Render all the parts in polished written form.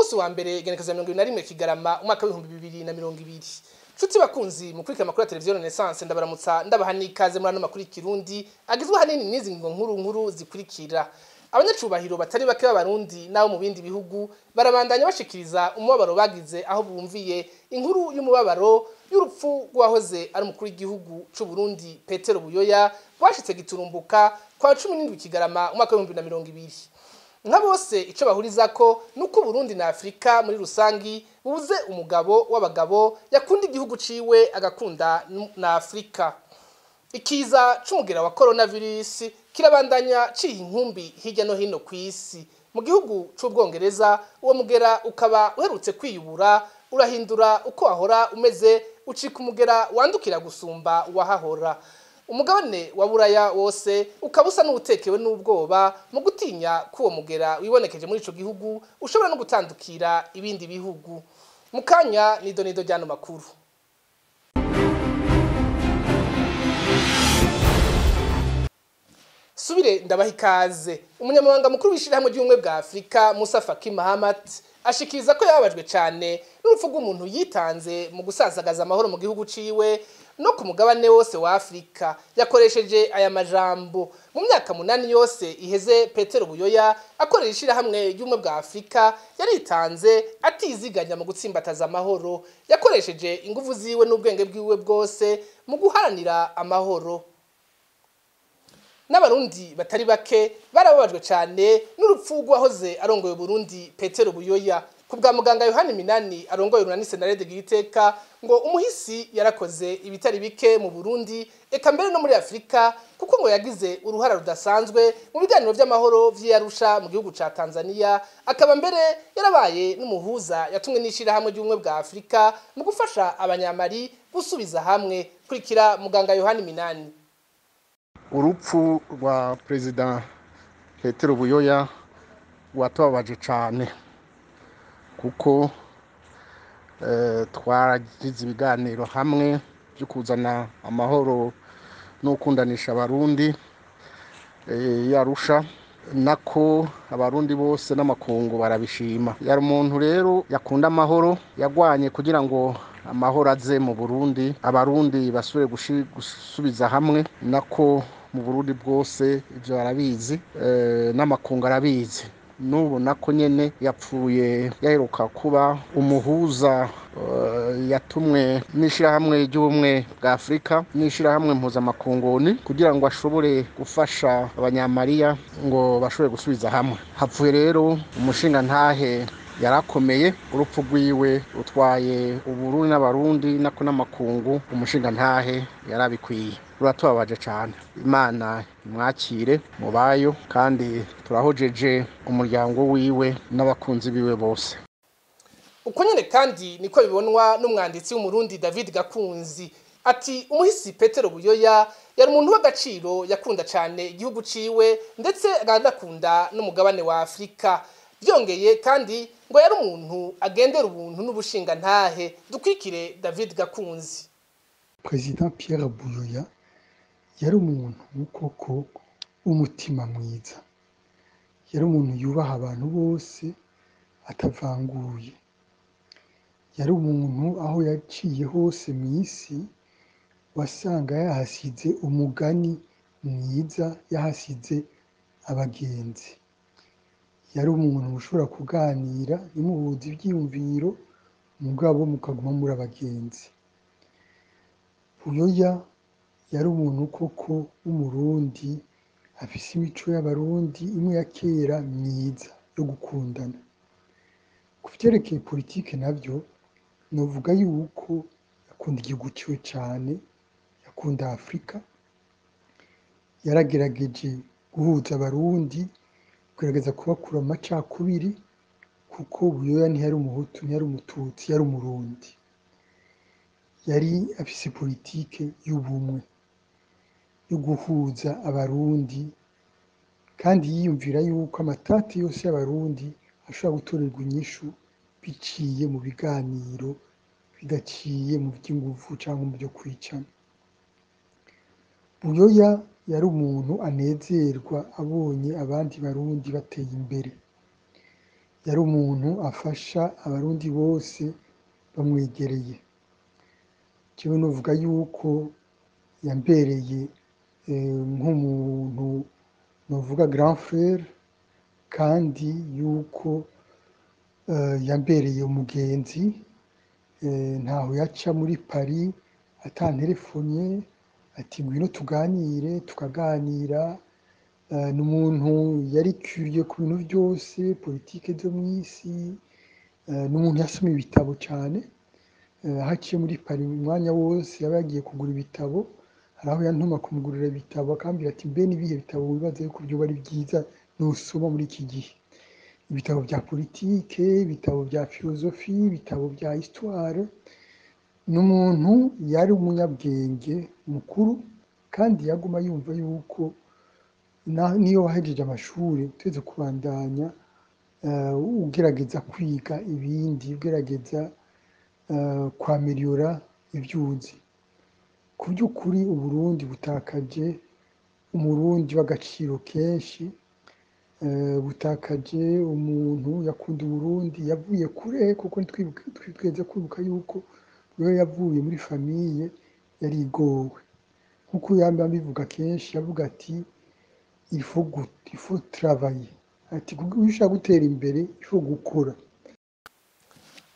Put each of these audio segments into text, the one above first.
Munsi wa mbere, igenekerezo ya 21 Kigarama umwaka w'2020. Nshuti bakunzi mukurikira amakuru ya Televiziyo Renaissance, ndabaramutsa, ndabaha n'ikaze muri ano makuru y'ikirundi agizwe ahanini n'izi ngingo nkuru nkuru zikurikira. Abanyacubahiro batari bake b'Abarundi n'abo mu bindi bihugu barabandanya bashikiriza umubabaro bagize aho bumviye inkuru y'umubabaro y'urupfu rw'uwahoze ari umukuru w'igihugu c'u Burundi Petero Buyoya, rwashitse giturumbuka kwa 17 Kigarama umwaka w'2020. Nka bose, ico bahurizako nuko Burundi na Afrika muri rusangi bubuze umugabo w'abagabo yakunda igihugu ciwe, agakunda na Afrika. Ikiza c'umugera wa coronavirus kirabandanya ciha inkumbi hirya no hino kw'isi. Mu gihugu c'Ubwongereza, uwo mugera ukaba uherutse kwiyubura, urahindura uko wahora umeze, ucika umugera wandukira gusumba uwahahora. Umugabane wa Buraya wose ukaba usa n'uwutekewe n'ubwoba mu gutinya ko uwo mugera wibonekeje muri ico gihugu ushobora no gutandukira ibindi bihugu. Mu kanya nido nido ry'ano makuru. Subire ndabaha ikaze. Umunyamabanga mukuru w'ishirahamwe ry'Ubumwe bwa Afrika, Musa Faki Mahamat, ashikiriza ko yababajwe cane n'urupfu rw'umuntu yitanze mu gusasagaza amahoro mu gihugu ciwe no ku mugabane wose wa Afrika. Yakoresheje aya majambo: "Mu myaka 8 yose iheze, Petero Buyoya akorera ishirahamwe ry'Ubumwe bwa Afrika, yaritanze atiziganya mu gutsimbataza amahoro. Yakoresheje inguvu ziwe n'ubwenge bwiwe bwose mu guharanira amahoro." N'Abarundi batari bake barababajwe cyane n'urupfu rw'uwahoze arongoye Burundi Petero Buyoya. Ku bwa muganga Yohani Minani arongoye urunani Senarede Giriteka, ngo umuhisi yarakoze ibitari bike mu Burundi, eka mbere no muri Afrika, kuko ngo yagize uruhara rudasanzwe mu biganiro vy'amahoro vy'Arusha mu gihugu ca Tanzania, akaba mbere yarabaye n'umuhuza yatumwe n'ishirahamwe ry'Ubumwe bwa Afrika mu gufasha Abanyamali gusubiza hamwe. Kurikira muganga Yohani Minani. Urupfu rwa Perezida Petero Buyoya rwatubabaje cyane, kuko twaragize ibiganiro hamwe byo kuzana amahoro no gukundanisha Abarundi yarusha nako Abarundi bose n'amakungu barabishima. Yari umuntu rero yakunda amahoro, yagwanye kugira ngo amahoro aze mu Burundi, Abarundi basubire gusubiza hamwe, nako mu Burundi bwose ibyo arabizi, n'amakungu arabizi. N'ubu nako nyene yapfuye yaheruka kuba umuhuza yatumwe n'ishirahamwe ry'Ubumwe bwa Afrika n'ishirahamwe mpuzamakunguni kugira ngo ashobore gufasha Abanyamariya ngo bashobore gusubiza hamwe. Hapfuye rero umushinga ntahe yarakomeye. Urupfu rwiwe rutwaye Uburundi n'Abarundi nako n'amakungu. Umushinga ntahe yarabikwiye. Ruratubabaje cyane. Imana imwakire mubayo, kandi turahojeje umuryango wiwe n'abakunzi biwe bose. Uko nyene kandi niko bibonwa n'umwanditsi w'Umurundi David Gakunzi. Ati umuhisi Petero Buyoya yari umuntu w'agaciro, yakunda cyane igihugu ciwe, ndetse akanakunda n'umugabane wa Afrika. Byongeye kandi ngo yari umuntu agendera ubuntu n'ubushinga ntahe. Dukwikire David Gakunzi. Perezida Pierre Buyoya yari umuntu koko w'umutima mwiza, yari umuntu yubaha abantu bose atavanguye, yari umuntu aho yaciye hose mu isi wasanga yahasize umugani mwiza, yahasize abagenzi. Yari umuntu ushobora kuganira ntimuhuze ivyiyumviro, mugabo mukaguma muri abagenzi. Buyoya yari umuntu koko w'Umurundi, afise imico y'Abarundi imwe ya kera myiza yo gukundana. Ku vyerekeye politike navyo, novuga yuko yakunda igihugu ciwe cane, yakunda Afrika, yaragerageje guhuza Abarundi, kugerageza kubakura mu macakubiri, kuko Buyoya ntiyari Umuhutu, ntiyari Umututsi, yari Umurundi. Yari afise politike y'ubumwe, yo guhuza Abarundi, kandi yiyumvira yuko amatati yose y'Abarundi ashobora gutorerwa inyishu biciye mu biganiro, bidaciye mu vy'inguvu canke mu vyo kwicana. Buyoya yari umuntu anezerwa abonye abandi Barundi bateye imbere. Yari umuntu afasha abarundi bose bamwegereye. Jewe novuga yuko yambereye nk'umuntu novuga grand frère, kandi yuko yambereye umugenzi. Ntaho yaca muri Paris atanterefonye ati ngwino tuganire, tukaganira. Ni umuntu yari curieux ku bintu byose, politike zo mw'isi. Ni umuntu yasoma ibitabo cyane. Aho aciye muri Paris umwanya wose yaba yagiye kugura ibitabo. Hari aho yantuma kumugurira ibitabo, akambwira ati mbe n'ibihe bitabo wibaza yuko vyoba ari byiza nosoma muri iki gihe? Ibitabo bya politike, ibitabo bya philosophie, ibitabo bya histoire. Ni umuntu yari umunyabwenge mukuru, kandi yaguma yumva yuko niyo wahejeje amashuri uteze kubandanya ugerageza kwiga ibindi, ugerageza kwaméliora ibyo uzi. Ku by'ukuri Uburundi butakaje umurundi w'agaciro kenshi, butakaje umuntu yakunda Uburundi, yavuye kure, kuko twigeze kwibuka yuko we yavuye muri famille yari igowe. Nkuko yama abivuga kenshi, yavuga ati il faut travailler, ati iyo ushaka gutera imbere il faut gukora.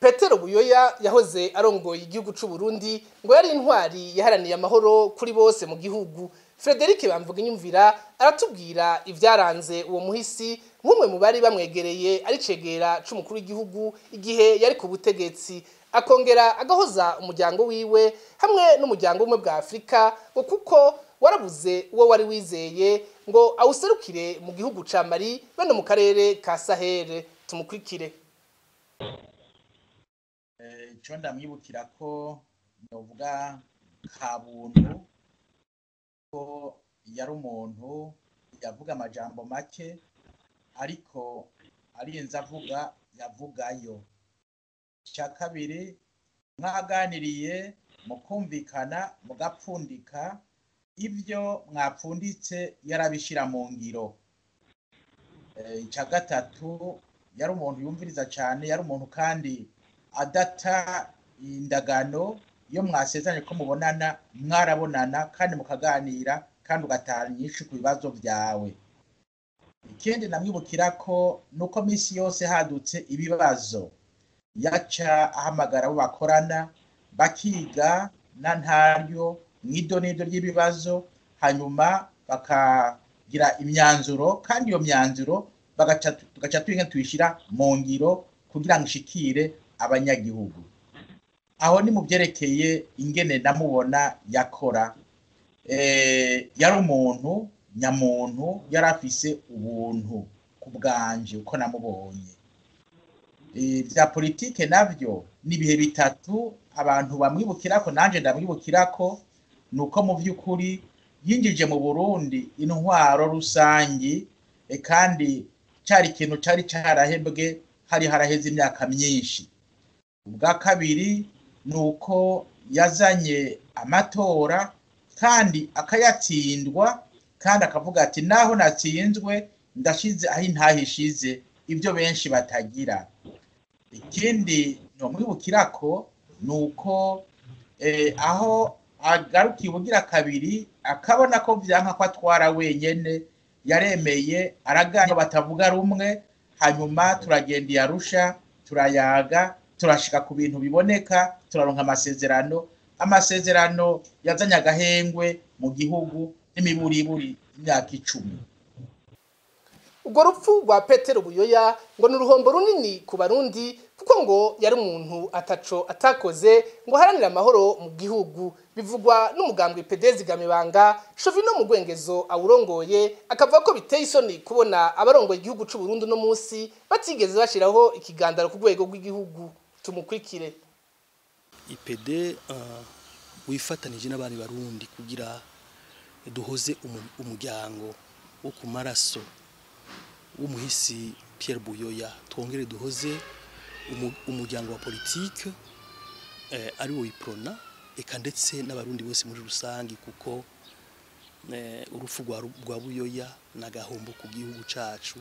Petero Buyoya yahoze arongoye igihugu c'u Burundi ngo yari intwari yaharaniye amahoro kuri bose mu gihugu. Frederic Bamvuga Inyumvira aratubwira ivyaranze uwo muhisi nk'umwe mu bari bamwegereye, ari cegera c'umukuru w'igihugu igihe yari ku butegetsi, akongera agahoza umuryango wiwe hamwe n'umuryango umwe bwa Afrika, ngo kuko warabuze uwo wari wizeye ngo awuserukire mu gihugu ca Mali bano mu karere ka Sahel. Tumukurikire. Icyo ndamwibukira ko novuga kabuntu, ko yari umuntu yavuga amajambo make, ariko arinze avuga yavugayo. Icya kabiri, mwaganiriye mukumvikana, mugapfundika, ibyo mwapfunditse yarabishyira mu ngiro. Icya gatatu, yari umuntu yumviriza cyane, yari umuntu kandi adata indagano. Iyo mwasezeranye ko mubonana, mwarabonana kandi mukaganira, kandi ugatahana inyishu ku bibazo byawe. Ikindi namwibukira ko nuko minsi yose hadutse ibibazo yaca ahamagara abo bakorana, bakiga na ntaryo mw'ido n'ido ry'ibibazo, hanyuma bakagira imyanzuro, kandi iyo myanzuro tugaca tuyiga tuyishyira mu ngiro kugira ngo ishikire abanyagihugu. Aho ni mu byerekeye ingene namubona yakora. Yari umuntu nyamuntu, yari afise ubuntu ku bwanje uko namubonye. Bya politike navyo ni ibihe bitatu abantu bamwibukirako, nanje ndamwibukirako, ni uko mu by'ukuri yinjije mu Burundi intwaro rusangi, kandi cari ikintu cari carahebwe, hari haraheze imyaka myinshi. Ubwa kabiri ni uko yazanye amatora kandi akayatsindwa, kandi akavuga ati naho natsinzwe ndashize aho intahe ishize, ibyo benshi batagira. Ikindi nomwibukirako ni uko aho agarukiye ubugira kabiri akabona ko vyanka ko atwara wenyene, yaremeye araganira batavuga rumwe, hanyuma turagenda iyarusha, turayaga, turashika ku bintu biboneka, turaronka amasezerano, amasezerano yazanye agahengwe mu gihugu n'imiburiburi imyaka 10. Urwo rupfu rwa Petero Buyoya ngo ni uruhombo runini ku barundi, kuko ngo yari umuntu ataco atakoze ngo aharanire amahoro mu gihugu. Bivugwa n'umugambwe PD Zigamibanga. Shovino mu Gwengezo awurongoye akavuga ko biteye isoni kubona abarongoye igihugu c'u Burundi no munsi batigeze bashiraho ikigandaro ku rwego rw'igihugu. Tumukurikire. IPD wifatanije n'abandi barundi kugira duhoze umuryango wo ku maraso w'umuhisi Pierre Buyoya, twongere duhoze umuryango wa politike ari wo Uprona, eka ndetse n'abarundi bose muri rusangi, kuko urupfu rwa Buyoya nagahombo ku gihugu cacu,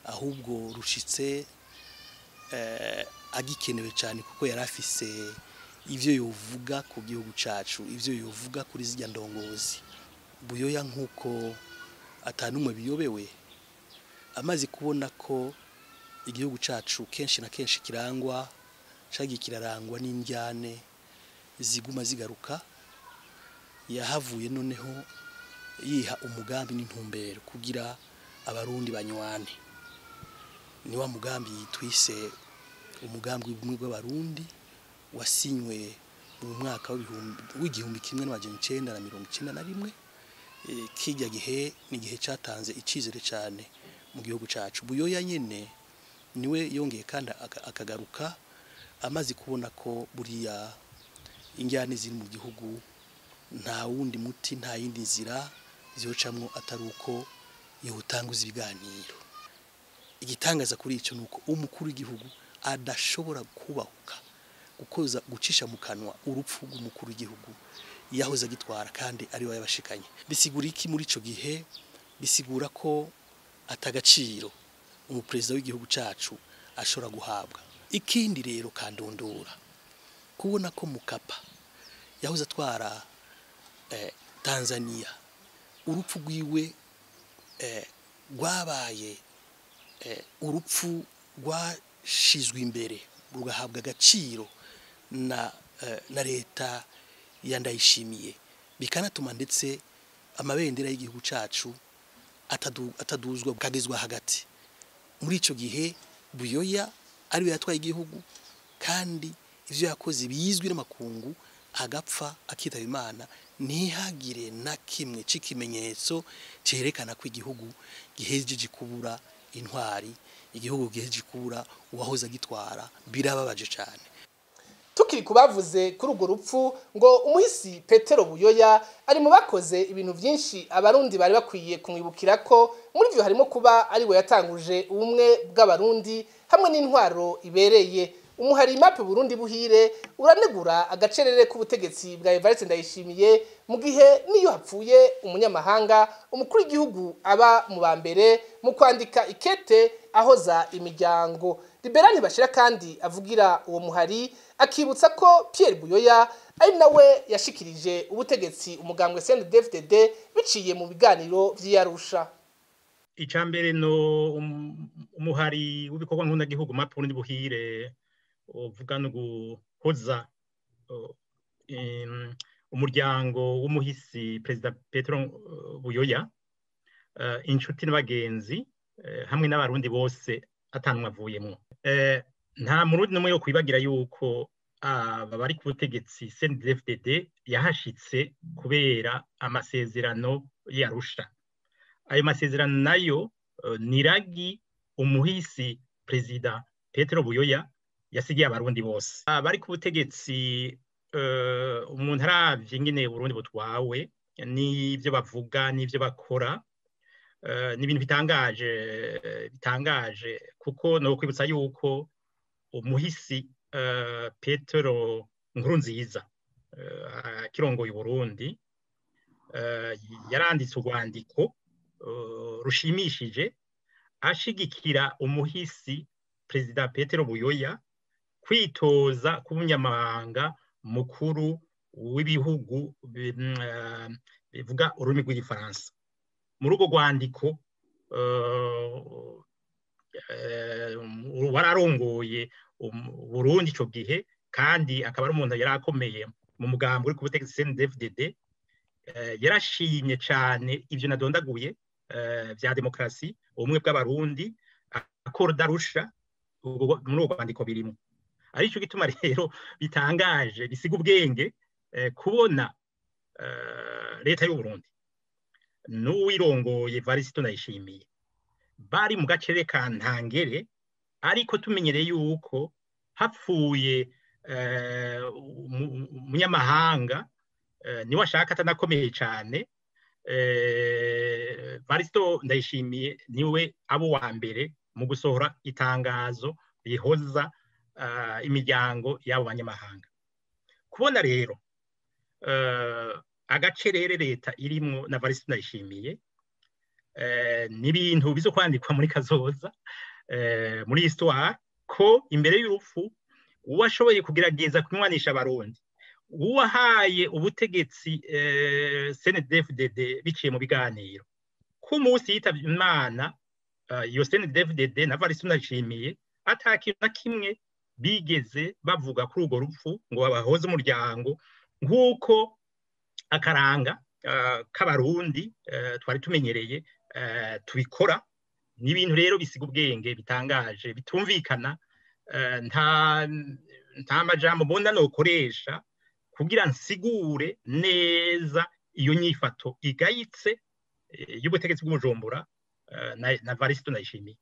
ahubwo rushitse. agikenewe cyane, kuko yari afise ivyo yovuga ku gihugu cacu, ivyo yovuga kuri zirya ndongozi. Buyoya nk'uko atanumwe biyobewe, amaze kubona ko igihugu cacu kenshi na kenshi kirangwa cagiye kirarangwa n'indyane ziguma zigaruka, yahavuye noneho yiha umugambi n'intumbero kugira abarundi banywane. Ni wa mugambi twise umugambi w'ubumwe bw'abarundi, wasinywe mu mwaka w'1991. Kijya gihe ni gihe cyatanze icizere cyane mu gihugu cacu. Buyoya nyene niwe yongeye kandi akagaruka amaze kubona ko buriya injyane ziri mu gihugu nta wundi muti, nta yindi nzira ziyocamwo atari uko yotanguza ibiganiro. Igitangaza kuri ico nuko umukuru w'igihugu adashobora kubahuka gukoza gucisha mu kanwa urupfu rw'umukuru w'igihugu yahoze agitwara kandi ari we yabashikanye. Bisigura iki muri ico gihe? Bisigura ko atagaciro umuperezida w'igihugu cacu ashobora guhabwa. Ikindi rero kandondora kubona ko Mukapa yahoze atwara Tanzania, urupfu rwiwe rwabaye urupfu rwashizwe imbere rugahabwa agaciro na leta ya Ndayishimiye, bikanatuma ndetse amabendera y'igihugu cacu ataduzwa kagezwa hagati. Muri ico gihe Buyoya ariwe yatwaye igihugu kandi ivyo yakoze bizwi n'amakungu, agapfa akitaba Imana ntihagire na kimwe c'ikimenyetso cerekana ko igihugu gihejeje kubura intwari, igihugu gihejeje kubura uwahoze agitwara. Birababaje cyane. Tukiri kubavuze kuri urwo rupfu, ngo umuhisi Petero Buyoya ari mu bakoze ibintu byinshi abarundi bari bakwiye kumwibukira ko muri byo harimo kuba ari we yatanguje ubumwe bw'abarundi hamwe n'intwaro ibereye. Umuhari MAP Burundi Buhire uranegura agacerere k'ubutegetsi bwa Evariste Ndayishimiye mu gihe niyo hapfuye umunyamahanga umukuru w'igihugu aba mu ba mbere mu kwandika ikete ahoza imiryango. Liberani Bashira kandi avugira uwo muhari akibutsa ko Pierre Buyoya ari nawe yashikirije ubutegetsi umugambwe CNDD-FDD biciye mu biganiro vy'Arusha. Icambere no umuhari w'ibikorwa nkunda gihugu MAP Burundi Buhire uvuga no guhoza umuryango w'umuhisi Perezida Petero Buyoya, inshuti n'abagenzi hamwe n'abarundi bose atanumwe avuyemwo. Nta murundi n'umwe yo kwibagira yuko aba bari ku butegetsi CNDD-FDD yahashitse kubera amasezerano y'Arusha. Ayo masezerano nayo niragi umuhisi Perezida Petero Buyoya yasigiye abarundi bose. Abari ku butegetsi, umuntu aravye ingene Burundi butwawe n'ivyo bavuga n'ivyo bakora, ni ibintu bitangaje, kuko no kwibutsa yuko umuhisi Petero Nkurunziza akirongoye Burundi yaranditse urwandiko rushimishije ashigikira umuhisi Perezida Petero Buyoya kwitoza kuba umunyamabanga mukuru w'ibihugu bivuga ururimi rw'igifaransa. Muri urwo rwandiko wararongoye Burundi ico gihe, kandi akaba ari umuntu yari akomeye mu mugambi uri ku butegetsi CNDD-FDD, yarashimye cane ivyo nadondaguye vya demokarasi, ubumwe bw'abarundi, accord d'Arusha, muri urwo rwandiko birimo. Arico gituma rero bitangaje bisiga ubwenge kubona leta y'u Burundi n'uwirongoye Evariste Ndayishimiye bari mu gacerere ka ntangere, ariko tumenyereye yuko hapfuye umunyamahanga niwe ashaka atanakomeye cyane, Evariste Ndayishimiye niwe abo wa mbere mu gusohora itangazo rihoza imiryango y'abo banyamahanga. Kubona rero agacerere leta irimwo na Evariste Ndayishimiye ni ibintu bizo kwandikwa muri kazoza muri histoire. Ko imbere y'urupfu uwashoboye kugerageza kunywanisha Abarundi, uwahaye ubutegetsi CNDD-FDD biciye mu biganiro, ko umunsi yitavye Imana iyo CNDD-FDD na Evariste Ndayishimiye ata kintu na kimwe bigeze bavuga kuri urwo rupfu ngo babahoze umuryango, nk'uko akaranga k'Abarundi twari tumenyereye tubikora. Ni ibintu rero bisiga ubwenge, bitangaje, bitumvikana. Nta majambo mbona nokoresha kugira nsigure neza iyo nyifato igayitse y'ubutegetsi bw'Ubujumbura na Evariste Ndayishimiye.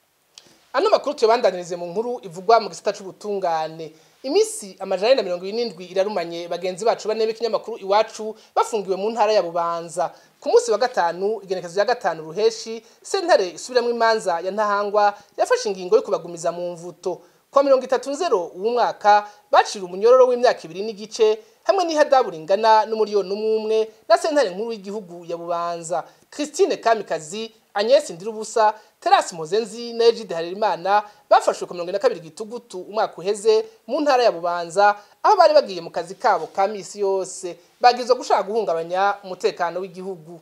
Ano makuru tuyabandanirize mu nkuru ivugwa mu gisata c'ubutungane. Imisi 477 irarumanye bagenzi bacu bane b'ikinyamakuru Iwacu bafungiwe mu ntara ya Bubanza. Ku munsi wa gatanu, igenekezo ya 5 Ruheshi, sentare isubiramwo imanza ya Ntahangwa yafashe ingingo yo kubagumiza mu mvuto. Kwa 30 uwu mwaka bacira umunyororo w'imyaka 2.5 hamwe n'ihadabu ringana n'1 miliyoni na sentare nkuru y'igihugu ya Bubanza. Christine Kamikazi, Agnes Ndirubusa, Terasi Mozenzi na Egide Harerimana bafashwe ku 22 Gitugutu umwaka uheze mu ntara ya Bubanza, aho bari bagiye mu kazi kabo ka misi yose, bagizwe gushaka guhungabanya umutekano w'igihugu.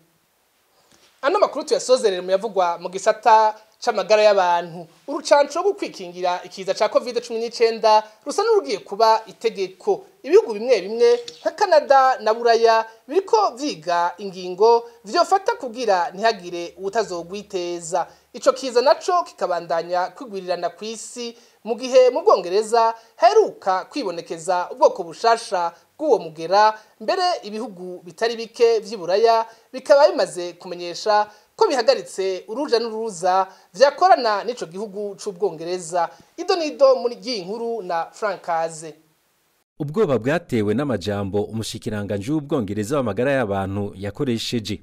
Ano makuru tuyasozerere mu yavugwa mu gisata c'amagara y'abantu. Urucanco rwo kwikingira ikiza ca COVID-19 rusa n'urugiye kuba itegeko. Ibihugu bimwe bimwe nka Canada na Buraya biriko vyiga ingingo vyofata kugira ntihagire uwutazogwiteza. Ico kiza naco kikabandanya kwigwirirana kw'isi, mu gihe mu Bwongereza heruka kwibonekeza ubwoko bushasha bw'uwo mugera. Mbere ibihugu bitari bike vy'i Buraya bikaba bimaze kumenyesha ko bihagaritse uruja n'uruza vyakorana n'ico gihugu c'Ubwongereza. Ido nido muri iyi nkuru na Frankaze. Ubwoba bwatewe n'amajambo umushikiranganji w'Ubwongereza w'amagara y'abantu yakoresheje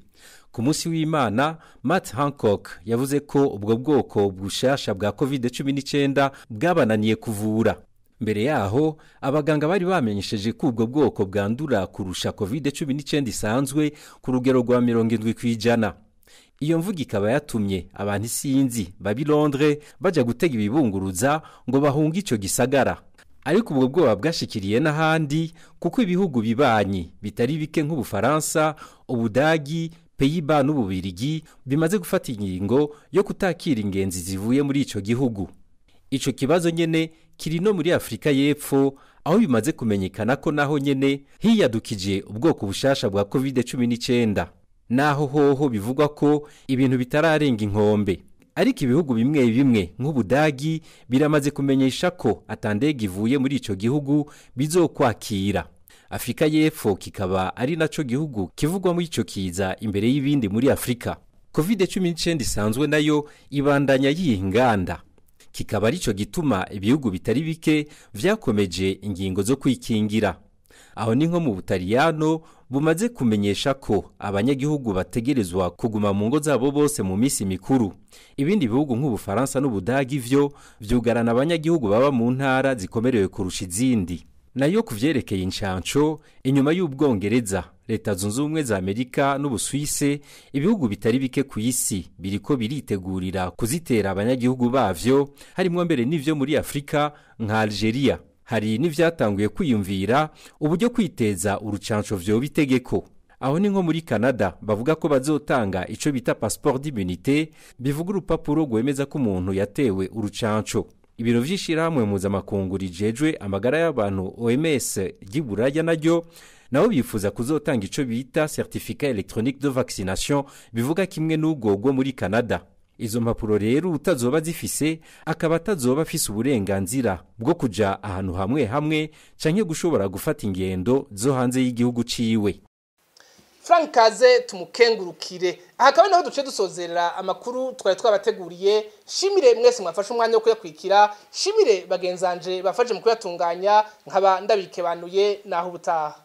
ku munsi w'Imana. Matt Hancock yavuze ko ubwo bwoko bushasha bwa COVID-19 bwabananiye kuvura. Mbere yaho abaganga bari bamenyesheje ko ubwo bwoko bwandura kurusha COVID-19 isanzwe ku rugero rwa 70%. Iyo mvugo ikaba yatumye abantu isinzi babi Londres baja gutega ibibunguruza ngo bahunge ico gisagara. Ariko ubwo bwoba bwashikiriye n'ahandi, kuko ibihugu bibanyi bitari bike nk'Ubufaransa, Ubudagi, Pays-Bas n'Ububirigi bimaze gufata ingingo yo kutakira ingenzi zivuye muri ico gihugu. Ico kibazo nyene kiri no muri Afrika y'Epfo, aho bimaze kumenyekana ko naho nyene hiyadukije ubwoko bushasha bwa COVID-19, naho hoho bivugwa ko ibintu bitararenga inkombe. Ariko ibihugu bimwe bimwe nk'Ubudagi biramaze kumenyesha ko atandege ivuye muri ico gihugu bizokwakira. Afrika y'Epfo kikaba ari naco gihugu kivugwa muri ico kiza imbere y'ibindi muri Afrika. COVID-19 isanzwe nayo ibandanya yihinganda, kikaba arico gituma ibihugu bitari bike vyakomeje ingingo zo kwikingira. Aho ni nko mu Butaliyano bumaze kumenyesha ko abanyagihugu bategerezwa kuguma mu ngo zabo bose mu misi mikuru. Ibindi bihugu nk'Ubufaransa n'Ubudagi vyo vyugarana abanyagihugu baba mu ntara zikomerewe kurusha izindi. Nayo kuvyerekeye incanco, inyuma y'Ubwongereza, Leta Zunze Ubumwe za Amerika n'Ubuswise, ibihugu bitari bike ku isi biriko biritegurira kuzitera abanyagihugu bavyo, harimwo mbere n'ivyo muri Afrika nka Algeria. Hari n'ivyatanguye kwiyumvira uburyo kwiteza urucanco vyoba itegeko. Aho ni nko muri Canada bavuga ko bazotanga ico bita passeport d'immunité, bivuga urupapuro rwemeza ko umuntu yatewe urucanco. Ibiro vy'ishirahamwe mpuzamakungu rijejwe amagara y'abantu, OMS, ry'iburaya naryo nabo bifuza kuzotanga ico bita certificat électronique de vaccination, bivuga kimwe n'ubwo bwo muri Canada. Izo mpapuro rero utazoba zifise akaba atazoba afise uburenganzira bwo kuja ahantu hamwe hamwe canke gushobora gufata ingendo zo hanze y'igihugu ciwe. Frank Kaze tumukengurukire. Aha akaba naho duce dusozerera amakuru twari twabateguriye. Shimire mwese mwafashe umwanya wo kuyakwikira, shimire bagenzanje bafashe mu kuyatunganya, nkaba ndabikebanuye naho ubutaha.